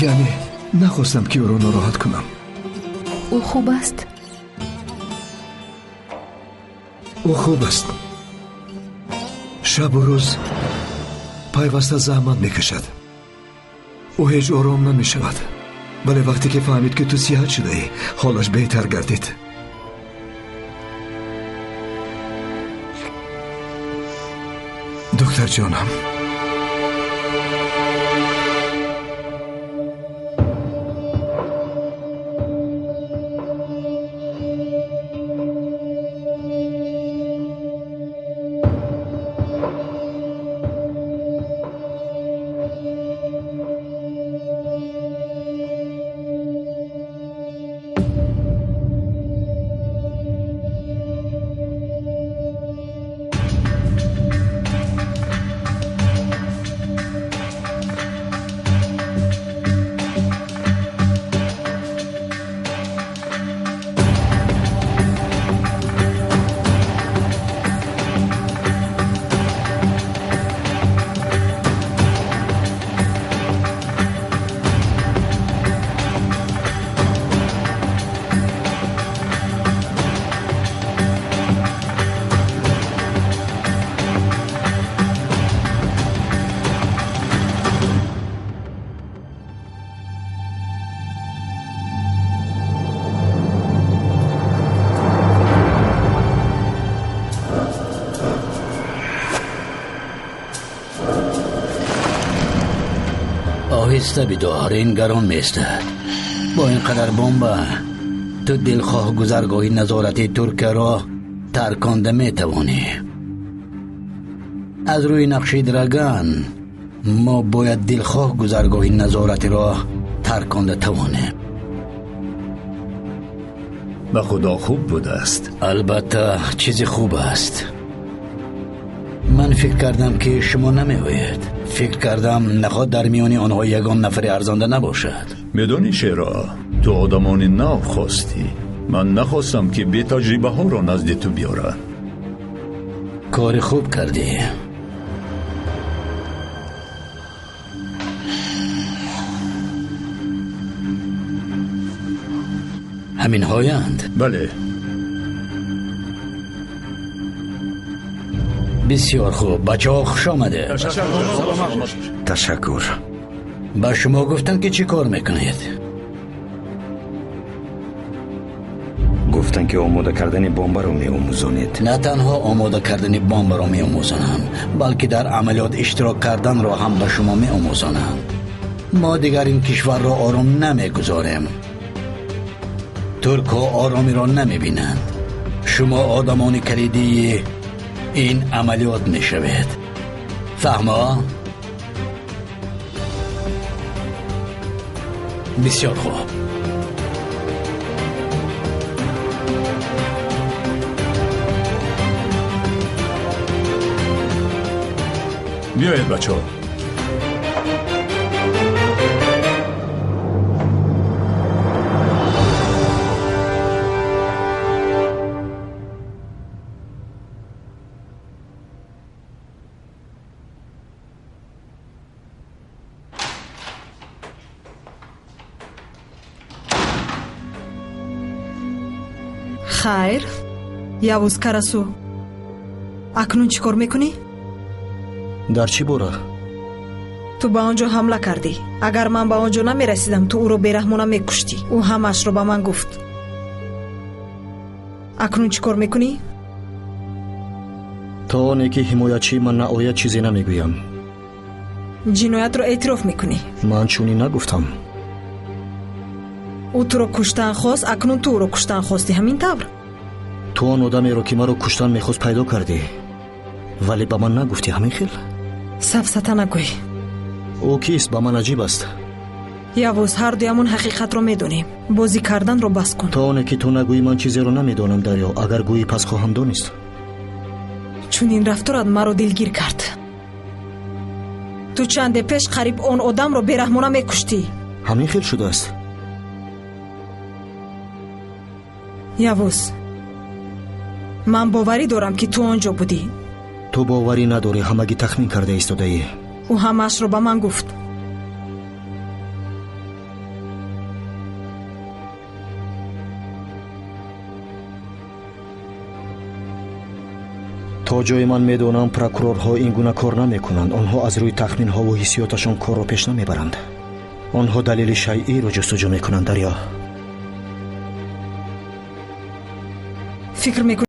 Яъне нахостам, ки ӯро нороҳат кунам. Ӯ хуб аст? Ӯ хуб аст. Шабу рӯз пайваста заҳмат мекашад. Ӯ ҳеҷ ором намешавад. Вале вақте ки фаҳмид, ки ту сиҳат шудаӣ, ҳолаш беҳтар гардид. Духтарҷонам, оҳиста бидор, ин гарон меистад. Бо ин қадар бомба ту дилхоҳ гузаргоҳи назорати Туркияро тарконда метавонӣ. Аз рӯи нақшаи Драган мо бояд дилхоҳ гузаргоҳи назоратиро тарконда тавонем. Ба Худо хуб будааст. Албатта, чизи хуб аст. Ман фикр кардам, ки шумо намеоед. Фикр кардам, наход дар миёни онҳо ягон нафари арзонда набошад. Медонӣ, Шеро, ту одамони нав хостӣ. Ман нахостам, ки бетаҷрибаҳоро назди ту биёрам. Кори хуб кардӣ. Ҳаминҳоянд? Бале. Бисёр хуб, бачаҳо, хуш омадед. Ташаккур. Ба шумо гуфтам, ки чӣ кор мекунед? Гуфтанд, ки омода кардани бомбаро меомӯзонед. На танҳо омода кардани бомбаро меомӯзонам, балки дар амалиёт иштирок карданро ҳам ба шумо меомӯзонам. Мо дигар ин кишварро ором намегузорем. Туркҳо оромиро намебинанд. Шумо одамони калидии ин амалиёт мешавед. Фаҳмо? Бисёр хуб. Биёед, бачаҳо. Хайр, Явуз Карасу, акнун чӣ кор мекунӣ? Дар чӣ бора? Ту ба он ҷо ҳамла кардӣ. Агар ман ба он ҷо намерасидам, ту ӯро бераҳмона мекуштӣ. Ӯ ҳамаашро ба ман гуфт. Акнун чӣ кор мекунӣ? То оне ки ҳимоятчии ман наояд, чизе намегӯям. Ҷиноятро эътироф мекунӣ? Ман чунин нагуфтам. Ӯ туро куштан хост, акнун ту ӯро куштан хостӣ, ҳамин тавр? Ту он одамеро, ки маро куштан мехост, пайдо кардӣ, вале ба ман нагуфтӣ, ҳамин хел? Сафсата нагӯй. Ӯ кист? Ба ман аҷиб аст. Явуз, ҳардуямон ҳақиқатро медонем. Бозӣ карданро бас кун. То оне ки ту нагӯӣ, ман чизеро намедонам, Дарё. Агар гӯӣ, пас хоҳам донист. Чунин рафторат маро дилгир кард. Ту чанде пеш қариб он одамро бераҳмона мекуштӣ. Ҳамин хел шудааст? Явуз, ман боварӣ дорам, ки ту он ҷо будӣ. Ту боварӣ надорӣ, ҳамагӣ тахмин карда истодаӣ. Ӯ ҳамаашро ба ман гуфт. То ҷое ман медонам, прокурорҳо ин гуна кор намекунанд. Онҳо аз рӯи тахминҳову ҳиссиёташон корро пеш намебаранд. Онҳо далели шайъиро ҷустуҷӯ мекунанд. Дарё, фикр мекунӣ.